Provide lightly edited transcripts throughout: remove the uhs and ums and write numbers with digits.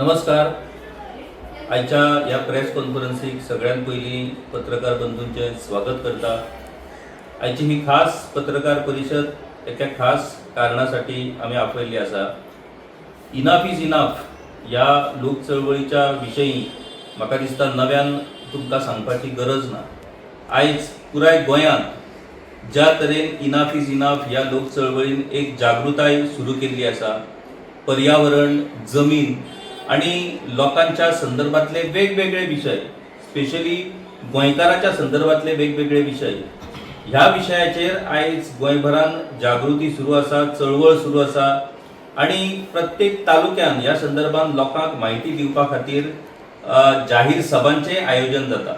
नमस्कार. आयच्या ह्या प्रेस कॉन्फरन्सीक सगळ्यात पयलीं पत्रकार बंधूंचें स्वागत करता. आयची ही खास पत्रकार परिशद एका खास कारणासाठी आमी आपयल्ली आसा. इनाफ is enough ह्या लोक चळवळीच्या विशयी म्हाका दिसता नव्यान तुमकां सांगपाची गरज ना. आयज पुराय गोंयांत ज्या तरेन इनाफ is enough ह्या लोक चळवळीन एक जागृताय सुरू केल्ली आसा, पर्यावरण, जमीन आणि लोकांच्या संदर्भातले वेगवेगळे विशय, स्पेशली गोंयकाराच्या संदर्भातले वेगवेगळे विशय, ह्या विशयाचेर आयज गोंयभरान जागृती सुरू आसा, चळवळ सुरू आसा आणि प्रत्येक तालुक्यान ह्या संदर्भात लोकांक म्हायती दिवपा खातीर जाहीर सभांचें आयोजन जाता.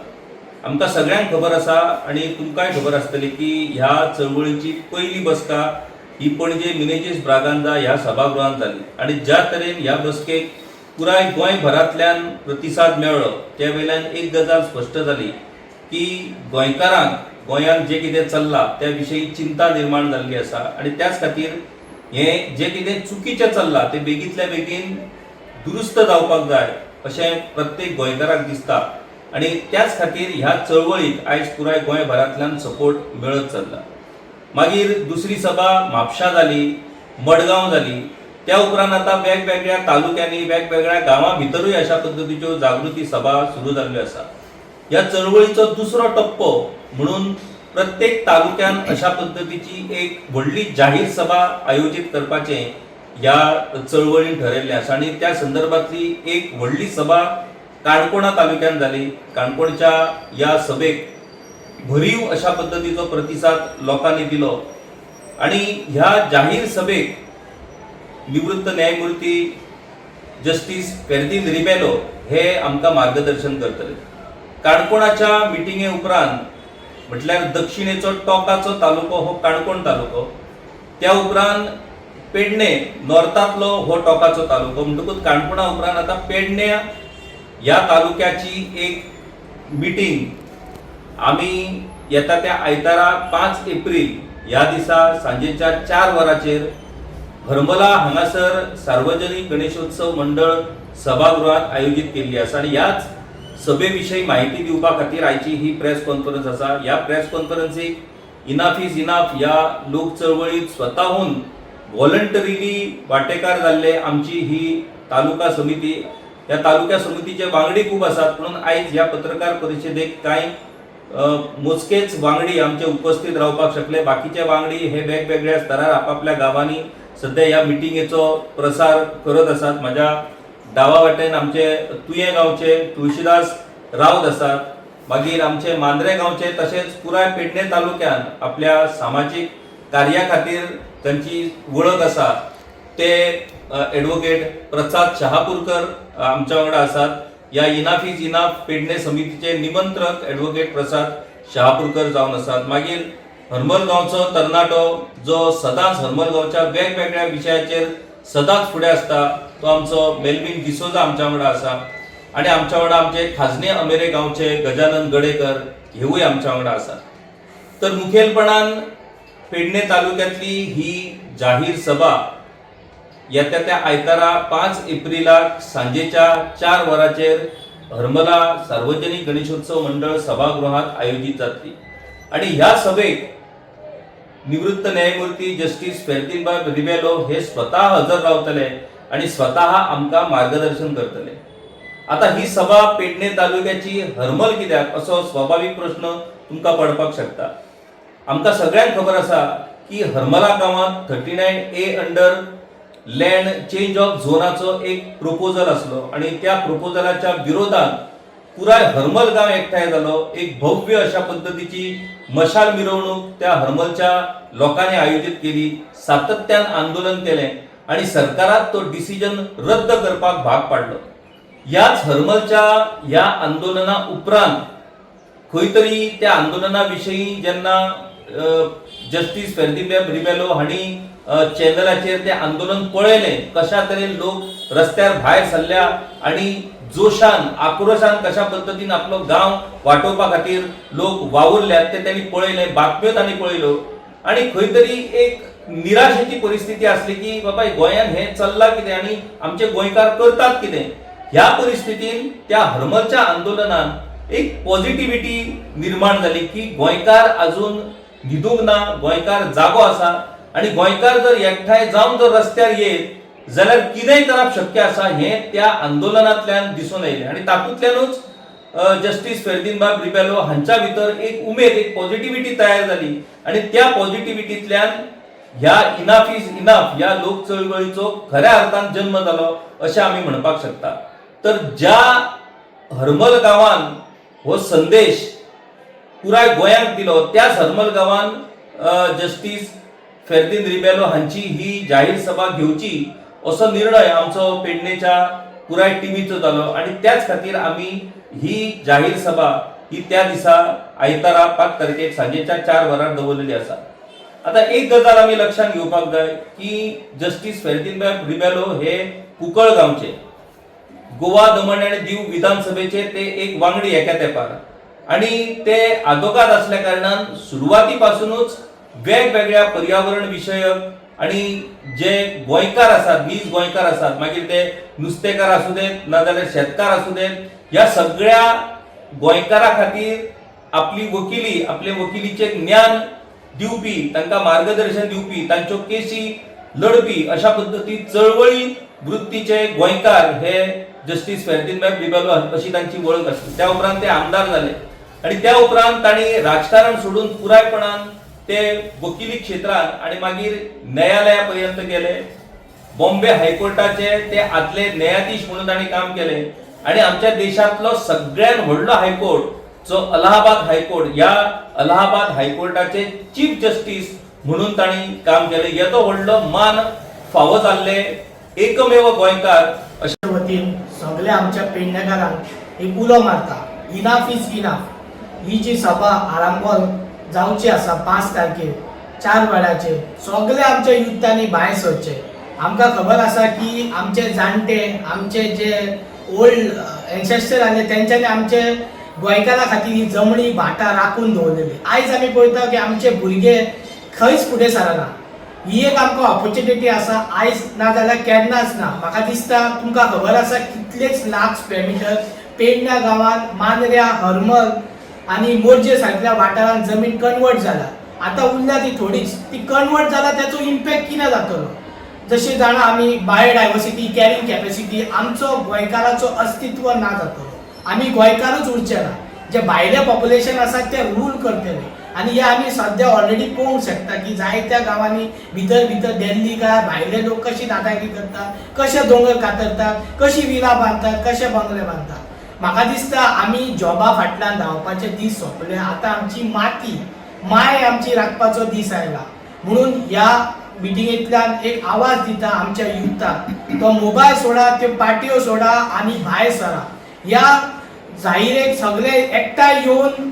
आमकां सगळ्यांक खबर आसा आणि तुमकांय खबर आसतली की ह्या चळवळीची पयली बसका ही पणजे मिनेजीस ब्रागांजा ह्या सभागृहांत जाली आणि ज्या तरेन ह्या बसकेक पुराय गोंयभरांतल्यान प्रतिसाद मेळ्ळो, त्या वयल्यान एक गजाल स्पश्ट जाली की गोंयकारांक गोंयांत जें कितें चल्लां त्या विशयी चिंता निर्माण जाल्ली आसा आणि त्याच खातीर हें जें कितें चुकीचें चल्लां तें बेगींतल्या बेगीन दुरुस्त जावपाक जाय अशें प्रत्येक गोंयकाराक दिसता आणि त्याच खातीर ह्या चळवळीक आयज पुराय गोंयभरांतल्यान सपोर्ट मेळत चल्ला. मागीर दुसरी सभा म्हापशा जाली, मडगांव जाली. त्या उपरांत आतां वेगवेगळ्या तालुक्यांनी, वेगवेगळ्या गांवां भितरूय अशा पद्दतीच्यो जागृती सभा सुरू जाल्ल्यो आसा. ह्या चळवळीचो दुसरो टप्पो म्हणून प्रत्येक तालुक्यान अशा पद्दतीची एक व्हडली जाहीर सभा आयोजीत करपाचें ह्या चळवळीन ठरयल्लें आसा आनी त्या संदर्भातली एक व्हडली सभा काणकोणा तालुक्यान जाली. काणकोणच्या ह्या सभेक भरीव अशा पद्दतीचो प्रतिसाद लोकांनी दिलो आणि ह्या जाहीर सभेक निवृत्त न्यायमूर्ती जस्टीस फेर्दीन रिबेलो हे आमकां मार्गदर्शन करतले. काणकोणाच्या मिटिंगे उपरांत, म्हटल्यार दक्षिणेचो टोकाचो तालुको हो काणकोण तालुको, त्या उपरांत पेडणे नॉर्थांतलो हो टोकाचो तालुको, म्हणटकूच काणकोणा उपरांत आतां पेडणे ह्या तालुक्याची एक मिटींग आमी येता त्या आयतारा 5 एप्रील ह्या दिसा सांजेच्या 4 वरांचेर हरमला हांगासर सार्वजनीक गणेशोत्सव मंडळ सभागृहात आयोजीत केल्ली आसा आनी ह्याच सभे विशयी म्हायती दिवपा खातीर आयची ही प्रेस कॉन्फरन्स आसा. ह्या प्रेस कॉन्फरन्सीक इनाफ is enough ह्या लोक चळवळीत स्वताहून व्हॉलंटरीली वांटेकार जाल्ले आमची ही तालुका समिती, ह्या तालुक्या समितीचे वांगडी खूब आसात, म्हणून आयज ह्या पत्रकार परिशदेक कांय मोजकेच वांगडी आमचे उपस्थित रावपाक शकले. बाकीचे वांगडी हे वेगवेगळ्या स्तरार आपापल्या गांवांनी सध्या ह्या मिटिंगेचो प्रसार करत आसात. म्हाज्या डावा वाटेन आमचे तुयें गांवचे तुळशीदास राऊत आसात. मागीर आमचे मांद्रे गांवचे, तशेंच पुराय पेडणे तालुक्यान आपल्या सामाजीक कार्या खातीर तांची वळख आसा, ते एडवोकेट प्रसाद शहापूरकर आमच्या वांगडा आसात. ह्या इनाफ is enough Pedne समितीचे निमंत्रक एडवोकेट प्रसाद शहापूरकर जावन आसात. मागीर हरमल गांवचो तरणाटो, जो सदांच हरमल गांवच्या वेगवेगळ्या विशयाचेर सदांच फुडें आसता, तो आमचो मेलवीन डिसोजा आमच्या वांगडा आसा आणि आमच्या वांगडा आमचे खाजने अमेरे गांवचे गजानन गडेकर हेवूय आमच्या वांगडा आसात. तर मुखेलपणान पेडणे तालुक्यातली ही जाहीर सभा येत्या त्या आयतारा 5 एप्रिलाक सांजेच्या 4 वरांचेर हरमला सार्वजनिक गणेशोत्सव मंडळ सभागृहात आयोजीत जातली आणि ह्या सभेक निवृत्त न्यायमूर्ती जस्टीस फेर्दीनबाब रिबेलो हे स्वतः हजर रावतले आणि स्वतः आमकां मार्गदर्शन करतले. आता ही सभा पेडणे तालुक्याची हरमल कित्याक, असो स्वाभावीक प्रश्न तुमकां पडपाक शकता. आमकां सगळ्यांक खबर आसा की हरमला गांवांत 39A under land change of झोनाचो एक प्रपोजल आसलो आणि त्या प्रपोजलाच्या विरोधात पुराय हरमल गांव एकठांय जालो. एक भव्य अशा पद्दतीची मशाल मिरवणूक त्या हरमलच्या लोकांनी आयोजीत केली, सातत्यान आंदोलन केलें आणि सरकाराक तो डिसिजन रद्द करपाक भाग पाडलो. ह्याच हरमलच्या ह्या आंदोलना उपरांत खंय तरी त्या आंदोलना विशयी जेन्ना जस्टीस फेर्दीन रिबेलो हांणी चॅनलाचेर ते आंदोलन पळयलें, कशा तरेन लोक रस्त्यार भायर सरल्या आणि जोशान, आक्रोशान कशा पद्दतीन आपलो गांव वाटोवपा खातीर लोक वावुरल्यात ते त्यांनी पळयलें, बातम्यो तांणी पळयल्यो आणि खंय तरी एक निराशेची परिस्थिती आसली की बाबा, गोंयांत हें चल्लां कितें आनी आमचे गोंयकार करतात कितें. ह्या परिस्थितीन त्या हरमलच्या आंदोलनान एक पॉझिटिव्हिटी निर्माण जाली की गोंयकार अजून न्हिदूंक ना, गोंयकार जागो आसा आनी गोंयकार जर एकठांय जावन जर रस्त्यार येत जाल्यार कितेंय करप शक्य आसा हें त्या आंदोलनांतल्यान दिसून आयलें. आनी तातूंतल्यानूच जस्टीस फेर्दीन बाब रिबेलो हांच्या भितर एक उमेद, एक पॉझिटिव्हिटी तयार जाली आनी त्या पॉझिटिव्हिटींतल्यान ह्या इनाफ is enough ह्या लोक चळवळीचो खऱ्या अर्थान जन्म जालो अशें आमी म्हणपाक शकता. तर ज्या हरमल गांवान हो संदेश पुराय गोंयांक दिलो त्याच हरमल गांवान जस्टीस फेर्दीन रिबेलो हांची ही जाहीर सभा घेवची असो निर्णय आमचो पेडणेच्या पुराय टिमीचो जालो आनी त्याच खातीर आमी ही जाहीर सभा ही त्या दिसा आयतारा 5 तारखेक सांजेच्या 4 वरार दवरलेली आसा. आता एक गजाल आमी लक्षात घेवपाक जाय की जस्टीस फेर्दीन बाब रिबेलो हे कुंकळ गांवचे, गोवा दमण आनी दीव विधानसभेचे ते एक वांगडी एका तेंपार आनी ते आदोगाद असल्या कारणान सुरवाती पासूनच वेगवेगळ्या पर्यावरण विशयक आनी जे गोंयकार आसात, नीज गोंयकार आसात, मागीर ते नुस्तेकार आसूं देत नाजाल्यार शेतकार आसूं देत, ह्या सगळ्या गोंयकारा खातीर आपली वकिली, आपले वकिलीचें ज्ञान दिवपी, तांकां मार्गदर्शन दिवपी, तांच्यो केशी लढपी अशा पद्दती चळवळी वृत्तीचे गोंयकार हे जस्टीस फेर्दीन बाब रिबेलो अशी तांची वळख आसली. त्या उपरांत ते आमदार जाले आनी त्या उपरांत तांणी राजकारण सोडून पुरायपणान ते वकिली क्षेत्रांत आनी मागीर न्यायालया पर्यंत गेले. बॉम्बे हायकोर्टाचे ते आदले न्यायाधीश म्हणून तांणी काम केले आनी आमच्या देशांतलो सगळ्यात व्हडलो हायकोर्ट जो अलाहाबाद हायकोर्ट, ह्या अलाहाबाद हायकोर्टाचे चीफ जस्टीस म्हणून तांणी काम केलें. येदो व्हडलो मान फावो जाल्ले एकमेव गोंयकार अशें वतीन सगळ्या आमच्या पेडणेकारांक एक उलो मारता, इनाफ is enough. ही जी सभा आरांबोल जावची आसा 5 तारखेर 4 वरांचेर, सगळ्या आमच्या युथांनी भायर सरचें. आमकां खबर आसा की आमचे जाणटे, आमचे जे ओल्ड एन्सेस्टर आसले तेंच्यांनी आमचे गोंयकारां खातीर ही जमणी भाटां राखून दवरलेली. आयज आमी पळयता की आमचे भुरगे खंयच फुडें सरना. ही एक आमकां ऑपॉर्च्युनिटी आसा, आयज ना जाल्यार केन्नाच ना. म्हाका दिसता तुमकां खबर आसा कितलेच लाख स्क्वेअर मिटर पेडण्या गांवांत, मांद्र्या, हरमल आनी मोरजे सारक्या वाठारांत जमीन कन्वर्ट जाला. आतां उरल्या ती थोडीच, ती कन्वर्ट जाला तेचो इम्पॅक्ट कितें जातलो? जशें जाणा आमी बायोडायवर्सिटी, कॅरिंग कॅपेसिटी, आमचो गोंयकाराचो अस्तित्व ना जातलो. आमी गोंयकारूच उरचे ना, जे भायले पॉप्युलेशन आसा ते रूल करतले. आनी हे आमी सद्या ऑलरेडी पळोवंक शकता की जायत्या गांवांनी भितर भितर दिल्ली काय भायले लोक कशी दादागिरी करतात, कशे दोंगर कातरतात, कशी विला बांदतात, कशे बंगले बांदतात. म्हाका दिसता आमी जॉबा फाटल्यान धांवपाचे दीस सोंपले. आतां आमची माती माय आमची राखपाचो दीस आयला. म्हणून ह्या मिटिंगेंतल्यान एक आवाज दिता आमच्या युथाक, तो मोबायल सोडा, त्यो पार्ट्यो सोडा आनी भायर सरा. ह्या जाहिरेक सगळे एकठांय येवन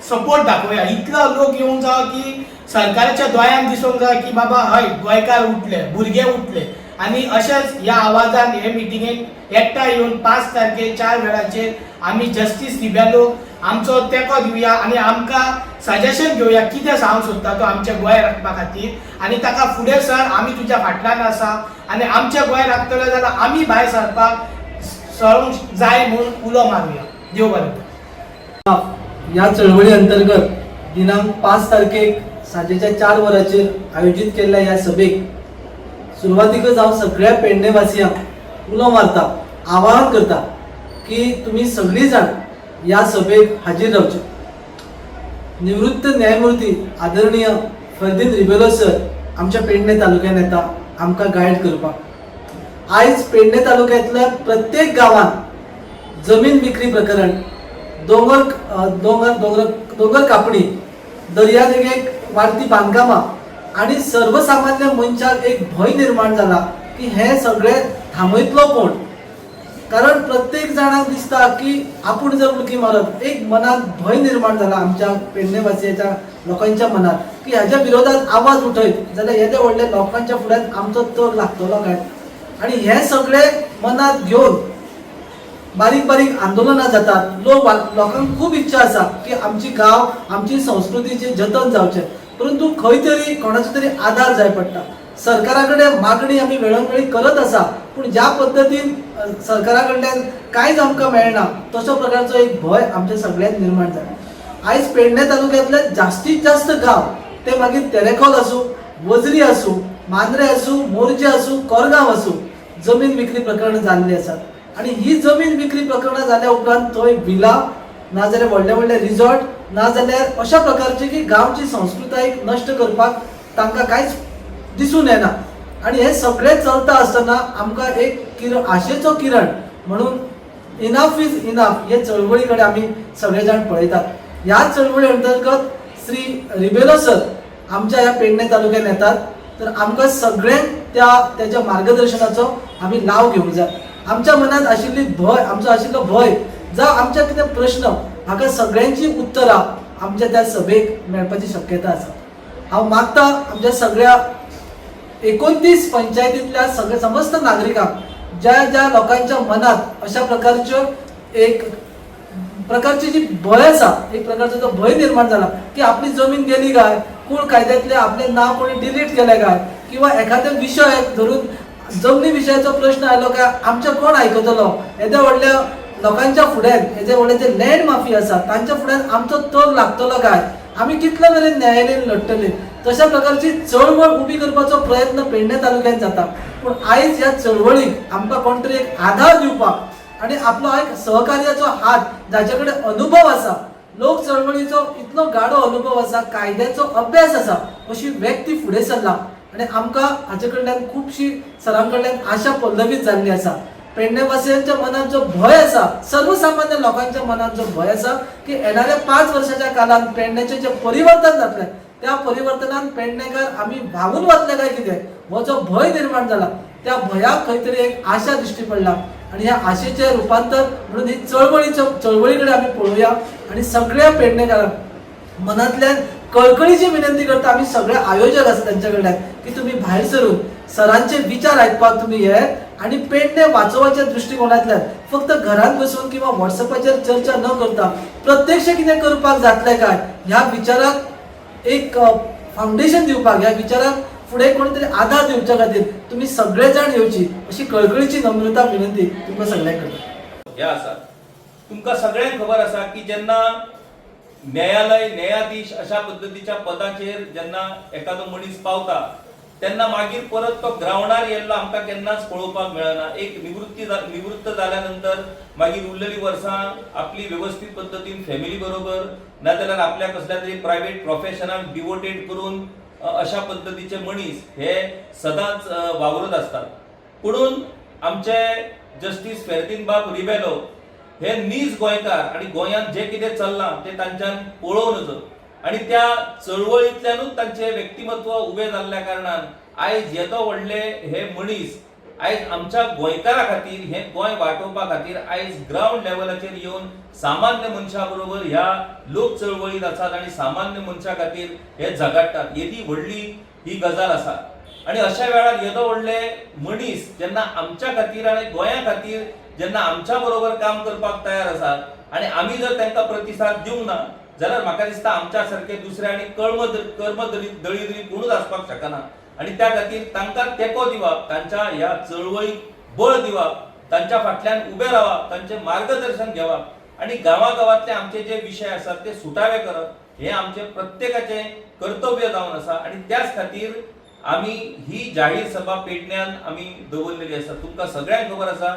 सपोर्ट दाखोवया. इतलो लोक येवंक जावो की सरकाराच्या दोळ्यान दिसूंक जाय की बाबा हय, गोंयकार उठले, भुरगे उठले. आनी अशेंच ह्या आवाजान हे मिटिंगेक एकठांय येवन 5 तारखेर 4 वेळाचेर आमी जस्टीस रिबेलो आमचो तेंको दिवया आनी आमकां सजेशन घेवया कितें सांगूंक सोदता तो आमच्या गोंय राखपा खातीर. आनी ताका फुडें सर, आमी तुज्या फाटल्यान आसा आनी आमच्या गोंय राखतले जाल्यार आमी भायर सरपाक सरूंक जाय म्हूण उलो मारुया. देव बरें करूं. ह्या चळवळी अंतर्गत दिनांक 5 तारखेक सांजेच्या 4 वरांचेर आयोजीत केल्ल्या ह्या सभेक सुरवातीकच हांव सगळ्या पेडणेवासियांक उलो मारता, आवाहन करता की तुमी सगळीं जाण ह्या सभेक हाजीर रावचे. निवृत्त न्यायमूर्ती आदरणीय फर्दीन रिबेलो सर आमच्या पेडणे तालुक्यान येता आमकां गायड करपाक. आयज पेडणे तालुक्यांतल्या प्रत्येक गांवांत जमीन विक्री प्रकरण, दोंगर दोंगर दोंगर दोंगर कापणी, दर्यादेगेक वाडती बांदकामां आनी सर्वसामान्य मनशाक एक भंय निर्माण जाला की हें सगळें थांबयतलो कोण? कारण प्रत्येक जाणाक दिसता की आपूण जर उडकी मारत, एक मनात भंय निर्माण जाला आमच्या पेडणेवासियाच्या लोकांच्या मनात की ह्याच्या विरोधात आवाज उठयत जाल्यार येदे व्हडल्या लोकांच्या फुड्यान आमचो तग लागतलो काय? आनी हें सगळें मनात घेवन बारीक बारीक आंदोलनां जातात. लोकांक खूब इच्छा आसा की आमची गांव, आमची संस्कृतीचें जतन जावचें, परंतु खंय तरी कोणाचो तरी आदार जाय पडटा. सरकारा कडेन मागणी आमी वेळोवेळी करत आसा. पूण ज्या पद्दतीन सरकारा कडल्यान कांयच आमकां मेळना तसो प्रकारचो एक भंय आमच्या सगळ्यांत निर्माण जाला. आयज पेडणे तालुक्यांतले जास्तीत जास्त गांव ते मागीर तेरेखोल आसूं, वजरी आसूं, मांद्रे आसूं, मोरजे आसूं, कोरगांव आसूं, जमीन विक्री प्रकरणां जाल्लीं आसात. आनी ही जमीन विक्री प्रकरणां जाल्या उपरांत थंय विला नाजाल्यार व्हडले व्हडले रिजॉर्ट नाजाल्यार अशा प्रकारचे की गांवची संस्कृताय नश्ट करपाक तांकां कांयच दिसून येना. आनी हें सगळें चलता आसतना आमकां एक किरण, आशेचो किरण म्हणून इनाफ is enough हे चळवळी कडेन आमी सगळे जाण पळयतात. ह्या चळवळी अंतर्गत श्री रिबेलो सर आमच्या ह्या पेडणे तालुक्यात येतात, तर आमकां सगळ्यांक त्या त्याच्या मार्गदर्शनाचो आमी लाव घेवंक जाय. आमच्या मनांत आशिल्ली भंय, आमचो आशिल्लो भंय जावं आमच्या कितें प्रश्न हाका सगळ्यांची उत्तरां आमच्या त्या सभेक मेळपाची शक्यता आसा. हांव मागता आमच्या सगळ्या 29 पंचायतींतल्या सगळ्या समस्त नागरिकांक, ज्या ज्या लोकांच्या मनात अशा प्रकारच्यो एक प्रकारची जी भंय आसा, एक प्रकारचो जो भंय निर्माण जाला की आपली जमीन गेली काय, कोण कायद्यातले आपले नाव कोणी डिलीट केलें काय, किंवा एखाद्या विशय धरून जमनी विशयाचो प्रश्न आयलो काय आमचें कोण आयकतलो, येद्या व्हडल्या लोकांच्या फुड्यान, येदे व्हडले जे लँड माफिया आसा तांच्या फुड्यान आमचो तग लागतलो काय, आमी कितले मेरेन न्यायालयीन लढटले, तशा प्रकारची चळवळ उबी करपाचो प्रयत्न पेडणे तालुक्यात जाता. पूण आयज ह्या चळवळीक आमकां कोण तरी एक आधार दिवपाक आनी आपलो एक सहकार्याचो हात, जाचे कडेन अनुभव आसा, लोक चळवळीचो इतलो गाडो अनुभव आसा, कायद्याचो अभ्यास आसा, अशी व्यक्ती फुडें सरला आनी आमकां हाचे कडल्यान खुबशी सरां कडल्यान आशा पल्लवीत जाल्ली आसा. पेडणेवासियांच्या मनात जो भंय आसा, सर्वसामान्य लोकांच्या मनात जो भंय आसा की येणाऱ्या 5 वर्साच्या काळात पेडण्याचें जें परिवर्तन जातलें त्या परिवर्तनान पेडणेकार आमी व्हांवून वतले काय कितें, हो जो भंय निर्माण जाला त्या भंयाक खंय तरी एक आशा दिश्टी पडला आनी ह्या आशेचें रुपांतर म्हणून ही चळवळी कडेन आमी पळोवया. आनी सगळ्या पेडणेकारांक मनांतल्यान कळकळीची विनंती करता आमी सगळे आयोजक आसा तांच्या कडल्यान की तुमी भायर सरून सरांचे विचार आयकपाक तुमी येयात आनी पेडणे वाचोवपाच्या दृश्टिकोनांतल्यान फक्त घरांत बसून किंवा वॉट्सएपाचेर चर्चा न करता प्रत्यक्ष कितें करपाक जातलें काय ह्या विचाराक एक फावंडेशन दिवपाक, ह्या विचाराक फुडें कोणी तरी आधार दिवच्या खातीर तुमी सगळे जाण येवची अशी कळकळीची नम्रता विनंती तुमकां सगळ्यांक करता. हे आसा, तुमकां सगळ्यांक खबर आसा की जेन्ना न्यायालय न्यायाधीश अशा पद्दतीच्या पदाचेर जेन्ना एखादो मनीस पावता तेन्ना मागीर परत तो ग्रावंडार येल्लो आमकां केन्नाच पळोवपाक मेळना. एक निवृत्त जाल्या नंतर मागीर उरलेली वर्सां आपली वेवस्थीत पद्दतीन फॅमिली बरोबर नाजाल्यार आपल्या कसल्या तरी प्रायवेट प्रोफेशनाक डिवोटेड करून अशा पद्दतीचे मनीस हे सदांच वावरत आसतात. पुणून आमचे जस्टीस फेर्दीन बाब रिबेलो हे नीज गोंयकार आनी गोंयांत जें कितें चल्लां तें तांच्यान पळोवं नजो आनी त्या चळवळींतल्यानूच तांचें व्यक्तिमत्व उबें जाल्ल्या कारणान आयज येदो व्हडले हे मनीस आयज आमच्या गोंयकारा खातीर, हें गोंय वाटोवपा खातीर आयज ग्रावंड लेवलाचेर येवन सामान्य मनशा बरोबर ह्या लोक चळवळींत आसात आनी सामान्य मनशा खातीर हे झगडटात. येदी व्हडली ही गजाल आसा आनी अशा वेळार येदो व्हडले मनीस जेन्ना आमच्या खातीर आनी गोंया खातीर जेन्ना आमच्या बरोबर काम करपाक तयार आसात आनी आमी जर तांकां प्रतिसाद दिवंक ना जाल्यार म्हाका दिसता आमच्या सारके दुसरे आनी कर्म दळिद्री कोणूच आसपाक शकना. आनी त्या खातीर तांकां तेंको दिवप, तांच्या ह्या चळवळीक बळ दिवप, तांच्या फाटल्यान उबे रावप, तांचें मार्गदर्शन घेवप आनी गांवागांवांतले आमचे जे विशय आसात ते सुटावे करप हें आमचें प्रत्येकाचें कर्तव्य जावन आसा. आनी त्याच खातीर आमी ही जाहीर सभा पेडण्यान आमी दवरलेली आसा. तुमकां सगळ्यांक खबर आसा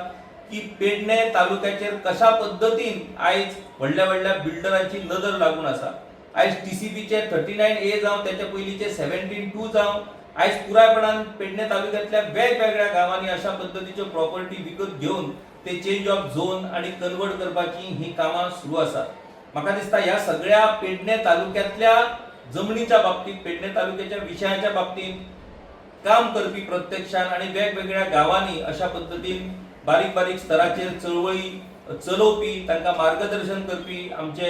की पेडणे तालुक्याचेर कशा पद्दतीन आयज व्हडल्या व्हडल्या बिल्डरांची नदर लागून आसा. आयज टीसीपीचे 39A जावं, तेच्या पयलींचे 17(2) जावं, आयज पुरायपणान पेडणे तालुक्यांतल्या वेगवेगळ्या गांवांनी अशा पद्दतीच्यो प्रॉपर्टी विकत घेवन ते चेंज ऑफ झोन आनी कन्वर्ट करपाची ही कामां सुरू आसात. म्हाका दिसता ह्या सगळ्या पेडणे तालुक्यांतल्या जमनीच्या बाबतींत, पेडणे तालुक्याच्या विशयाच्या बाबतींत काम करपी प्रत्यक्षान आनी वेगवेगळ्या गांवांनी अशा पद्दतीन बारीक बारीक स्तराचेर चळवळी चलोवपी, तांकां मार्गदर्शन करपी आमचे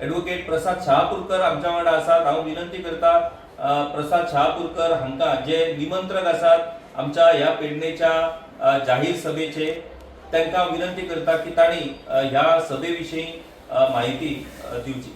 एडवोकेट प्रसाद शहापूरकर आमच्या वांगडा आसात. हांव विनंती करता प्रसाद शहापूरकर हांकां, जे निमंत्रक आसात आमच्या ह्या पेडणेच्या जाहीर सभेचे, तांकां विनंती करता की तांणी ह्या सभे विशीं म्हायती दिवची.